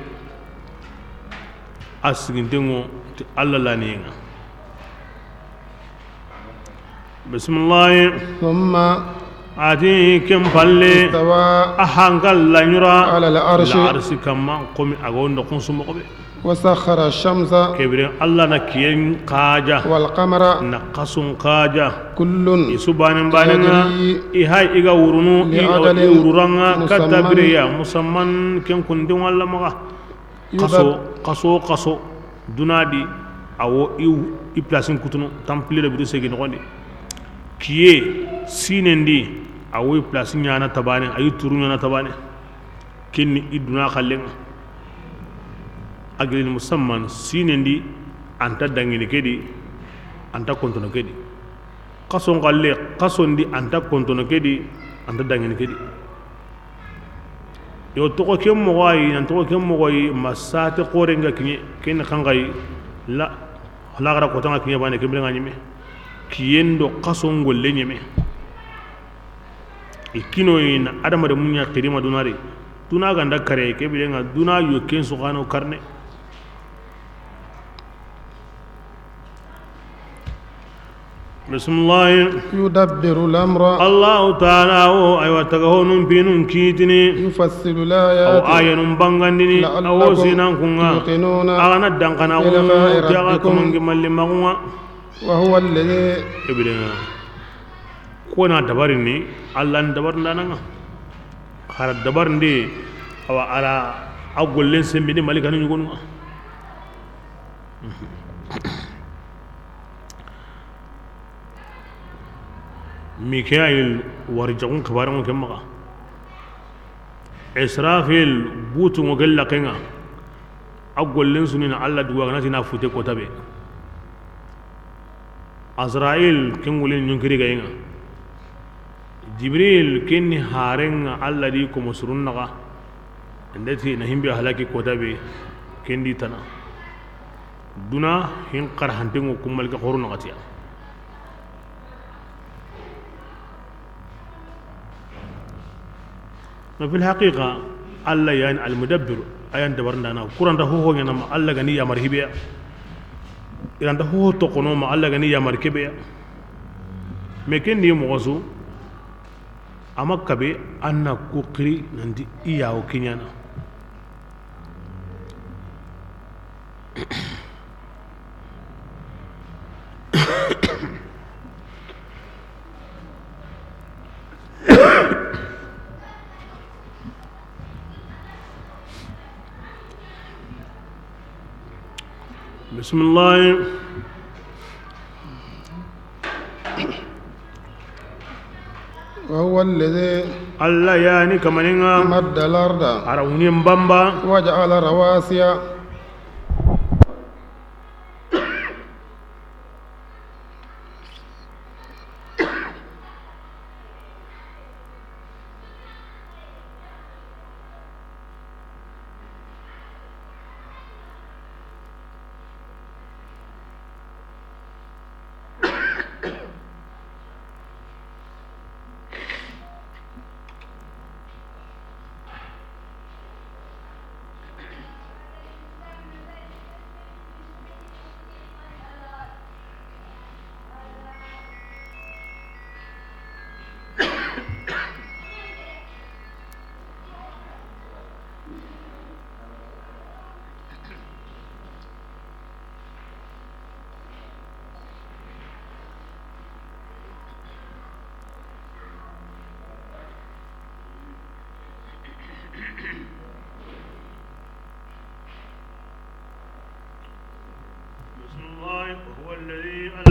a siginteŋo ti Allah laniyeŋa. Bisimilahi. ثم. A ti ken palle. استوى. A hankal laɲura. على العرش. La arsi kamma, komi a ga wo ndoxun su moxo be. وسخر الشمس. Ke biren Allah na kiyen xaja. والقمر. Na xasun xaja. كل. I su banen banen ŋa. يجري. I hay i ga wurunu, i ga لأجل. I wururanga, katta مسمى. Bire ya, musamman ken kundin walla maxa. يبدئ. Xaso, xaso, xaso. Duna di, a wo i, i place kutunu, tampile do bidu segi noxondi. Kiye, sinendi, a wo i place ɲana tabane, a yi turu ɲana tabane. Kenni i duna xallenŋa. A gelini musamman sinendi, anta dangini kedi, An ta kontono ke di. Xason xalle, xason di an ta kontono ke di, an ta dangini ke di. Yo toxo ke moxo yi, nan toxo ke moxo yi, ma sate xoore nga kiɲe, ken xanxayi, la, laxara kota nga kiɲe bane, ke bire nga ɲeme. Kiyen do xason golle ɲeme. I kinoyi na adama de muɲa xirima dunari. Duna ganda kare, ke bire nga duna yo ken su xano karne. Bisimilahi. يدبر الأمر. Allahu taala wo, aywa, taga honun pinun kitini. يفصل الآيات. Awo ayanun bangandini. لعلكم. Awo sinan kunga. توقنون. Agana dankana. بلقاء. Kunga, ربكم. Kamangi malli magunga. وهو الذي. Ke bire nga. Kona dabarini, Alla n dabarindananga. Xara dabarindi, awa, ara a gollen sembini malikanu ɲugonunga. Mikail wari jaxun xibarenŋo ke maxa. Israfil butunŋo ke laxenŋa. A gollen sunina Alla duwa ganati na fute kota be. Azrail ken ŋulen ɲonkiri gayenŋa. Jibril ken ni harenŋa Alla di komo surun naxa. Ndeti na himbe halaki kota be ken di tana. Duna hin xar hantenŋo kummal ke xoru naxatiya. Mais fil haqiqa, Alla yani al mudabbir, ayan dabarindana. Kuranta hoho ɲana ma Alla gani yamar hibeya. Iranta hoho tokono ma Alla gani yamar kebeya. Mais ken di moxo su, ama kabe anna ku xiri nanti iyawo kiɲana. Bisimilahi. وهو الذي. Alla yani kamaninŋa. مد الأرض. Ara ŋuɲen bamba. وجعل رواسي.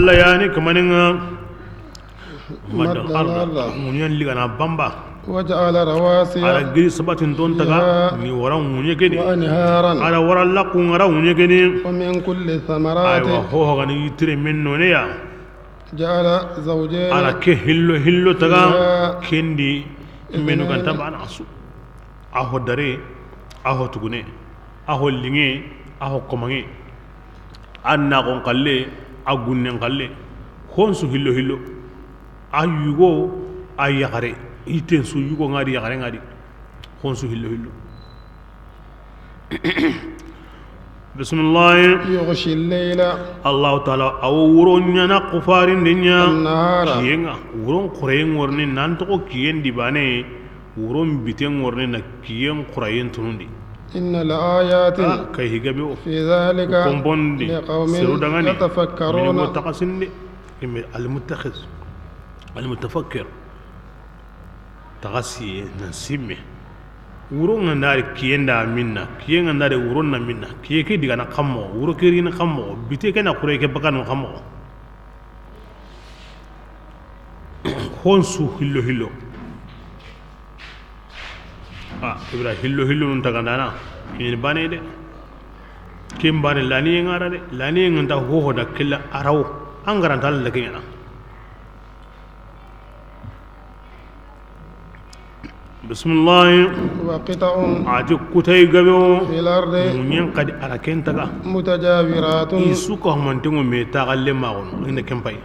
Alla yani kamaninŋa. مد الأرض. Ŋuɲen ligana bamba. وجعل رواسي. Ara giri sabatin ton taga. فيها. Ni wara ŋuɲe keni. وأنهارا. Ara wara laqqun ŋa ra ŋuɲe keni. ومن كل الثمرات. Aywa, hoho gani yitire men none ya. جعل زوجين. Ara ke hillo hillo taga. فيها. Ken di. اثنين. Menu ganta bana su. A ho dare, a ho tugune, a ho liŋe, a ho komaŋe, a naxon xalle, a gunnen xalle, honsu hillo hillo, a yugo, a yaxare, yitten su yugo ŋa di, yaxare ŋa di, honsu hillo hillo. Bisimilahi. يغشي الليل. Allahu taala, a wo wuro ɲana xufarindi ɲa. النهار. Kiyen ŋa, wuron xoreyen ŋorni, nan toxo kiyen di bane, wuron biten ŋorni na kiyen xoreyen tunundi. إن لآيات. A, kay higabe o. في ذلك. Konpon di. لقوم. Seru dangani. يتفكرون. Mini go taxasinde. Ime almuttakhidh. Almutafakkir. Taxasiye na simme. Wuro ŋa ndari kiyen da minna, kiyen ŋa ndari wuron na minna, kiye ke digana xammo, wuro ke rini xammo, bite ke na xure ke bakanu xammo. Honsu hillo hillo. A, Ibra hillo hillo nun tagandana. Ini bane de. Ken bane laniye ŋa ra de. Laniye ŋa nta hoho da kella arawo. An ga ra nta Alla ke ɲaana. Bisimilahi. وقطع A ti kutay gabe wo. في الأرض Ŋuɲen xadi a ra ken taga. متجاورات I su ka humantenŋo me taxalle ma xono, i na ken pay.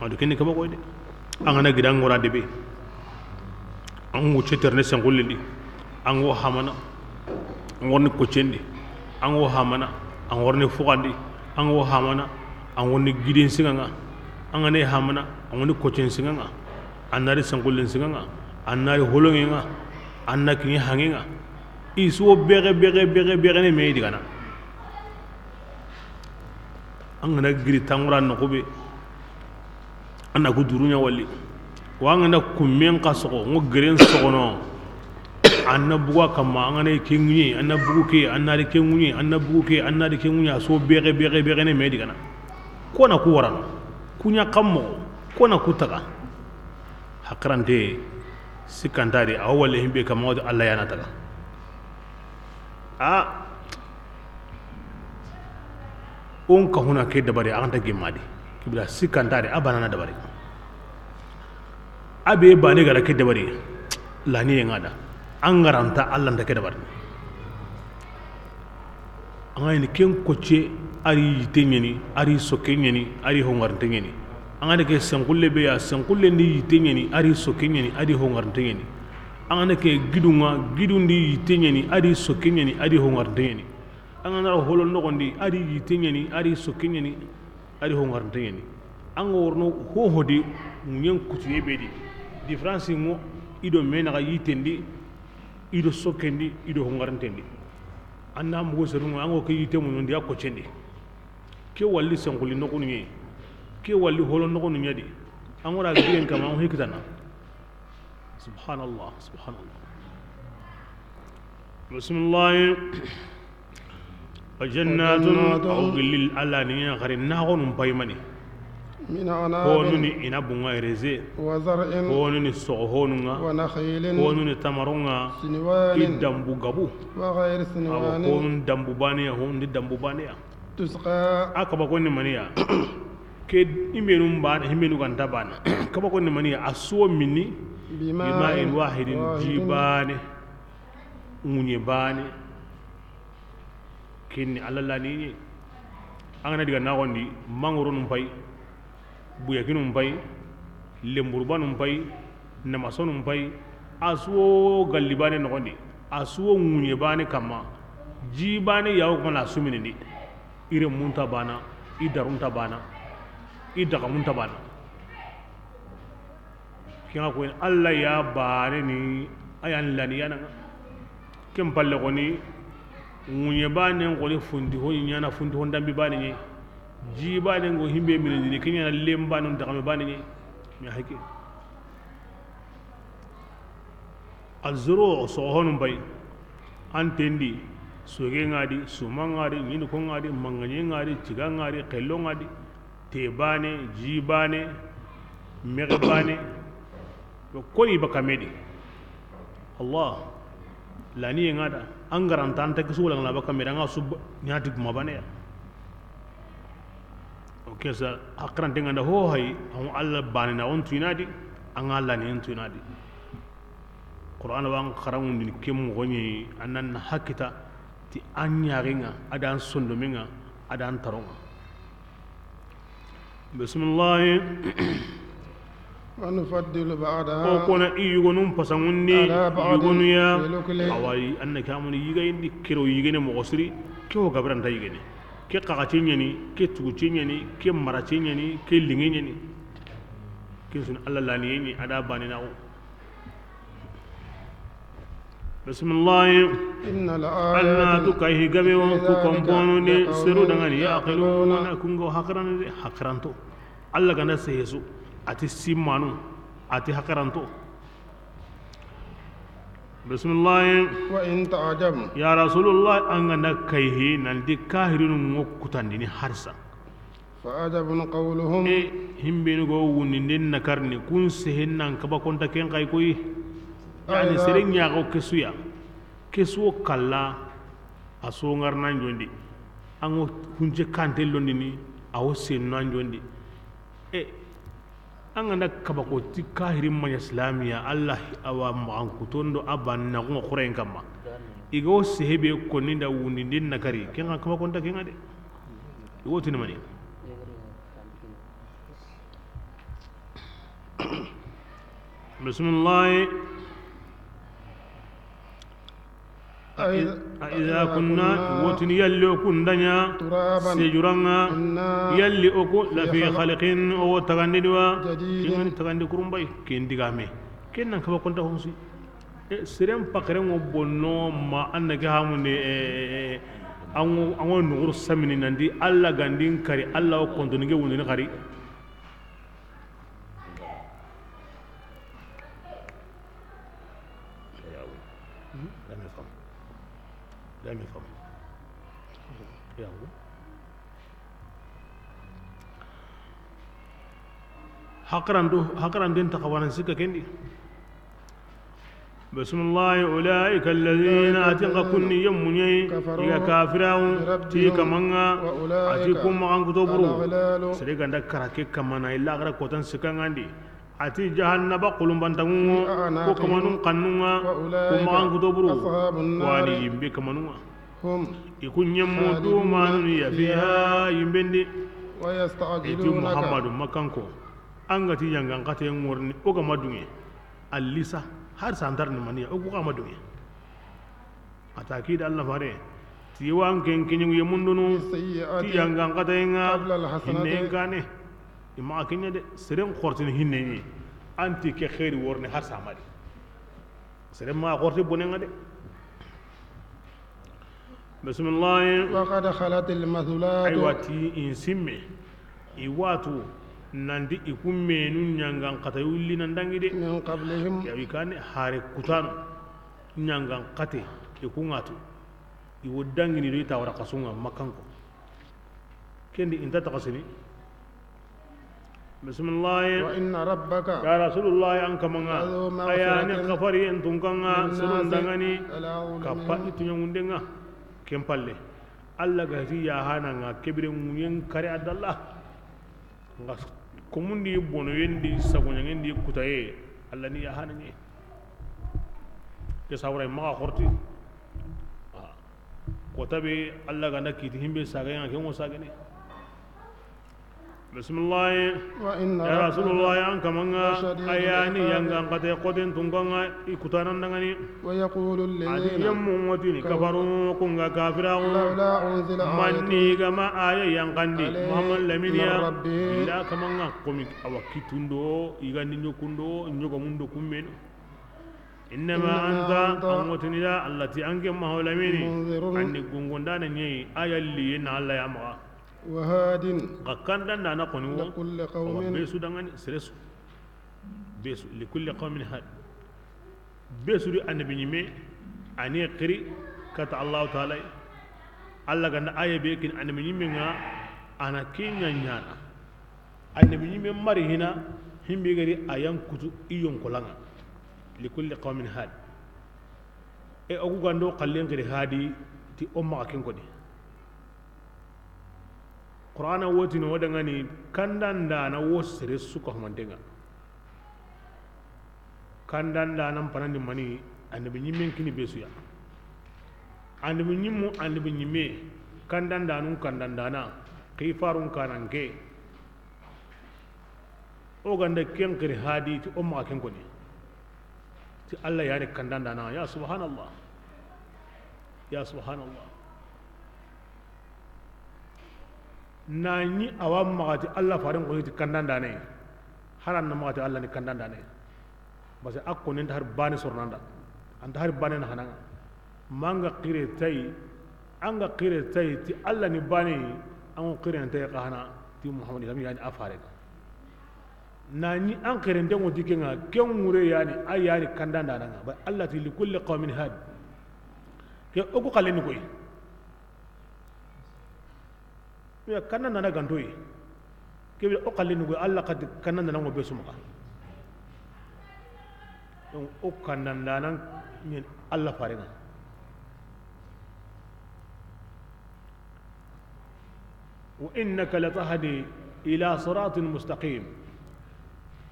A do ken ni kaba koy de. An ga na gida ŋora debe. An ŋo ceterni senxullindi. An ŋo hamana. An ŋorni koccendi. An ŋo hamana. An ŋorni fuxandi. An ŋo hamana. An ŋorni gidin siŋaŋa. An ga ne hamana. An ŋorni koccen siŋaŋa. An na ri senxullen siŋaŋa. An na ri holoŋeŋa. An na kiɲi haŋeŋa. I su wo bexe, bexe, bexe, bexe ne me digana. An ga na giri tanŋura noxu be, an na ku duruɲa walli. Wa an ga na kummen xa soxo, ŋo geren soxono. An na buga kamma, an ga na ke ŋuɲe, an na bugu ke, an na ri ke ŋuɲe, an na bugu ke, an na ri ke ŋuɲe, a su wo bexe, bexe, bexe ne me digana. Ko na ku warano, ku ɲa kammo, ko na ku taga. Hakarante, sikkantari, a wo walle himbe kamma, wati Alla ya na taga. A O n ka huna ke dabari, a xa nta gemmadi. Kibila sikkantari, a banana dabari. A be bane gara ke dabari, laniye ŋa da. An ga ra nta Alla nta ke dabari. An ga ni ken kocce, a ri yitte ɲeni, a ri sokke ɲeni, a ri hongarinte ɲeni. An ga ni ke senxulle be ya, senxulle ndi yitte ɲeni, a ri sokke ɲeni, a ri hongarinte ɲeni. An ga ni ke gidunŋa, gidundi yitte ɲeni, a ri sokke ɲeni, a ri hongarinte ɲeni. An ga na holo noxondi, a ri yitte ɲeni, a ri sokke ɲeni, a ri hongarinte ɲeni. An ga worono hoho di, ŋuɲen kutuye be di. Différence ŋo, i do me naxa yittendi, i do sokkendi, i do hongarintendi. An na mugu serunŋo, an ga ke yitte muɲondi, a koccendi. Ke walli senxulli noxunu ɲe, ke walli holo noxunu ɲa di. An ga ra giren kamma, an hikitana. Subhanallah, subhanallah. Bisimilahi. Wa jannatun, وجنات aw gilli Alla ni ɲa xari naxonun paymani. من أعناب Honuni ina bunga ereze. وزرع Honuni soxo honunŋa. ونخيل Honuni tamarunŋa. صنوان I dambu gabu. وغير Awa صنوان honun dambu baneya, honun di dambu baneya. تسقى A kaba konni maniya. Ke imbenu bana, imbenu ganta bana. Kaba konni maniya, a su wo minni. بماء Bima'in wahidin, واحد ji bane. Ŋuɲe bane. Kinni Alla laniye. An ga na diga naxondi, mangoronu pay, buyakinu pay, lemburubanu pay, namasonu pay, a su wo galli bane noxondi, a su wo ŋuɲe bane kamma, ji bane yawo kamma na suminindi, i remmun ta bana, i darun ta bana, i daxamun ta bana. Ke ŋa koyini Alla ya bane ni, a yan lani yanaŋa. Ken palle xoni, ŋuɲe banen xoni, funti ho ɲana, funti ho ndambi bane ɲe. Ji banen go himbe minindini, ke ɲana lem banen, daxame bane ɲe. Mi hake. Alzuru, soxo honun pay. An tendi, soge ŋa di, suma ŋa di, ɲini ko ŋa di, mangaɲe ŋa di, tiga ŋa di, xello ŋa di, te bane, ji bane, mexe bane. Yo, koni baka medi. Allah, laniye ŋa da, an ga ra nta, an ta kisu wala ŋa baka medi, an ga su ɲati guma bane ya. O ke sa, hakarante ŋa da ho hay, an Alla bane na on tuinadi, an ga laniyen tuinadi. Qur'ana wa an xaraŋundini ke moxo ɲi, an nan hakita ti an ɲaxen ŋa, a da an sondomen ŋa, a da an taron ŋa. Bisimilahi. ونفضل بعضها O kona i yugonun pasangundi على بعض yugonu ya. في الأكل. Awayi, an na ke amuni yigayindi kero yigene moxo siri, ke wo gabiranta yigene. Ke xaxace ɲani, ke tuguce ɲani, ke marace ɲani, ke linge ɲani. Ke sun Alla laniye ɲi, a da bane na o. Bisimilahi. إن الآيات An na tu kayhi gabe wo في ku ذلك kompono ni لقوم seru dangani يعقلون. Yaqiluna, ku ŋa hakarana de, hakaranto. Alla ga na sehesu, a ti simanu, a ti hakaranto. Bisimilahi. وإن تعجب. Ya Rasulullah, an ga na kayhi, nanti kahirinu ŋa kutandini harsa. فعجب قولهم. E, himbenu go wundinden na karni, kun sehen nan kaba konta ken kay koy. Yani, أإذا sere ɲaxo kesuya. Kesuwo kalla, a so ŋarna jondi. An ŋo hunce kante londini, a wo senna jondi. An ga na kaba ko ti kahirin ma ɲa silamiya, Allah a wa maxan kutondo a banna ko xurayen kamma. I ga wo sehebe konni da wundindin na kari, ken xa kaba konta ken ŋa de. I wo tini mani. Bisimilahi. أإذا كنا, wotini yalli o ku nda ɲa, ترابا, sejuran ŋa, إنا, yalli o ku, لفي, خلق, o wo tagandini wa, جديد, ken ŋa ni tagandi kurunbay, ken digame, ken nan kaba konta honsi. E, seren pakeren ŋo bonno ma an na ke hamunde, e, e, e, an ŋo, an ŋo nuxuru samini nandi, Allah gandin kari, Allah wo kontoni ke wundini kari. Dami fam. Dami fam. Yawo. Hakaranto, hakaranten ta kawanan sikka kendi. Bisimilahi, أولئك الذين, a ti xa kunni yemmuɲe, كفروا, i ga kafirawo, بربهم, ti kaman ŋa, وأولئك, a ti ku maxan kuto buru. الأغلال, sere ganda karake kamana, illa gara kotan sikangandi. A ti jahannaba kulumbantanŋu, في أعناقهم, ku kamanun kannun ŋa, وأولئك, ku maxan kuto buru. أصحاب النار, wani yimbe kamanun ŋa. هم, i ku ɲemmu, خالدون, dumanun ya, فيها, fiha, yimbendi. ويستعجلونك. I ti Muhammadu, Makkanko, an ga ti yangan xate ŋorni, o ga ma dunŋe. Alisa, har santar ni maniya, o ku ga ma dunŋe. A ta kida Allah fare. Ti wa an ken kiɲu yemundunu. بالسيئة, ti yangan xate ŋa, قبل الحسنة, hinne kane. I maxa kiɲa de, seren xortini hinne ni. An ti ke xeeri worni har samadi. Seren ma xorti bonen ŋa de. Bisimilahi. وقد خلت المثلات. Aywa, ti in simme, i watu, nandi i ku menu ɲangan xata yulli nan dangi de. من قبلهم. Yawi kane hare kutanu ɲangan xate, i ku ŋa tu. I wo dangini do i ta wara xasunŋa Makkanko. Kendi inta taxasini. Bisimilahi. وإن ربك, ya Rasulullahi, an kaman ŋa, لذو, a ya ni, مغفرة, xafariyen tunkan ŋa, للناس, sirun dangani, العالمين, kappa i tuɲangunden ŋa. Ken palle, Allah ga ti yahana ŋa, kebire ŋuɲen kare adalla. Nga komundi bonoyendi, sagoɲangendi, kutaye, Allah ni yahana ɲe. Ke sawra maxa xorti. Kota be Allah ganda kiti himbe sagaya ŋa, ken wo sagene. Bisimilahi. وإن ربك, ya Rasulullahi, an kaman ŋa, لشديد, a ya ni, العقاب, yangan xate xoten tunkan ŋa, i kutanan dangani. ويقول, a di, الذين, yemmu ŋotini, كفروا, ku ŋa kafiraxu, لولا أنزل, manni, آية, ga ma aya yanqandi, عليه, Muhammad laminiya, من ربه, illa kaman ŋa komi awa kitundo, i gandi ɲokundo, ɲogomundo kummenu. إنما, إنما أنت, أنت, an ŋotini da, Allah ti an ke Muhammad lamini, منذر, an ni gungundana ɲeyi, aya liye na Allah ya maxa. وهاد, xa kandandana koni wo, لكل قوم, awa be su dangani, sere su. Be su, لكل قوم هاد. Be su di annabi ɲimme, a ni xiri kata Allahu Taala. Allah ganda aya be kin annabi ɲimme ŋa, a na ke ŋa ɲana. Annabi ɲimme mari hina, himbe gari a yan kutu i yonkolan ŋa. لكل قوم هاد. E, o ku gando xallen xiri hadi ti o maxa ken koni. Qur'ana wotini wo dangani kandandana wo sere su ka humanten ŋa. Kandandana mpanandi mani, annabi ɲimmen kini be su ya. Annabi ɲimmu, annabi ɲimme, kandandanun kandandana, xifarun kananke. O ganda ken xiri hadi ti o maxa ken koni. Ti Allah yani kandandana, ya subhanallah. Ya subhanallah. Na ɲi awa maxa ti Allah faren koni ti kandandane. Haran na maxa ti Allah ni kandandane. Parce que a konen ta har bane sornanda. Anta har bane na hananga. Manga xire tay, anga xire tay ti Allah ni bane, an xire tay xa hana ti Muhammad lam yani a fare. Na ɲi an xire ndengo dikenga ken ŋure yani, a yani kandandana nga. Ba Allah ti لكل قوم هاد. Ke o ku xaleni koy. Ya kandandana gantoyi. Kebe o xaleni koy, Allah xati kandandana ngo be su maxa. Donc o kandandana ɲen Allah fare nga. وإنك لتهدي إلى صراط مستقيم.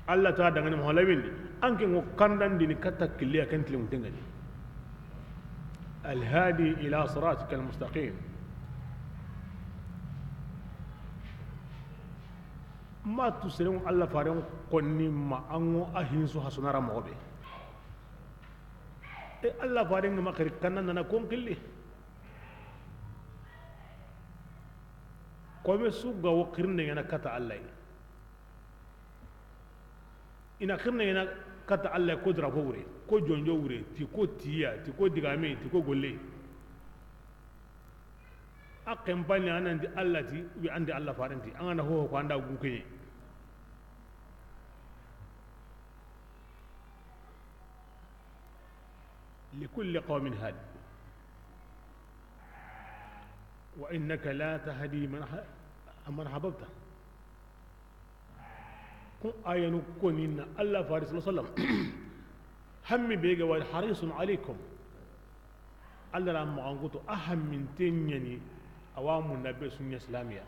Allah ta dangani Muhammadu lawi ndi, an ke ŋo kandandini katta killiya ken tilinŋunten ŋa ni. Alhadi ila siratika almustaqim. Ma tu seren Allah faren konni ma an ŋo a hinsu hasuna ra moxo be. E Allah faren ŋa ma xiri kanna nana kon killi. Kome su ga wo xirinde ŋa na katta Allah yi. I na xirinde ŋa na katta Allah yi ko drapeau wure, ko jonjo wure, ti ko tiya, ti ko digame, ti ko golle. A xenpani a nan ti Allah ti, ou bien an ti Allah faren ti, an ga na ho ho ko an da gu keɲe. Likulli qawmin had. Wa innaka la tahdi man ha-, man ahbabta. Kun ayanu koni na Allah fare sallallahu alaihi wasallam. Hammi be ga wari harisun alaikum. Allah ra maxankuto a hamminten ɲa ni, a wa munda be su ɲa silamiya.